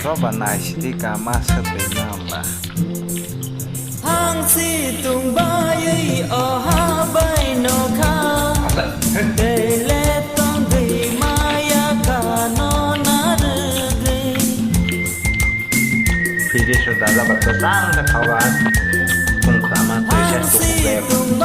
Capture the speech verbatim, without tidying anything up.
Ba naisidi kama se twi ma ba. Hangsi tungbai oha bai nokha. Tele tongwi maya kano narwgwi. Phildi se dada ba to tang kha ba. Tungkha ma twi se tungkha.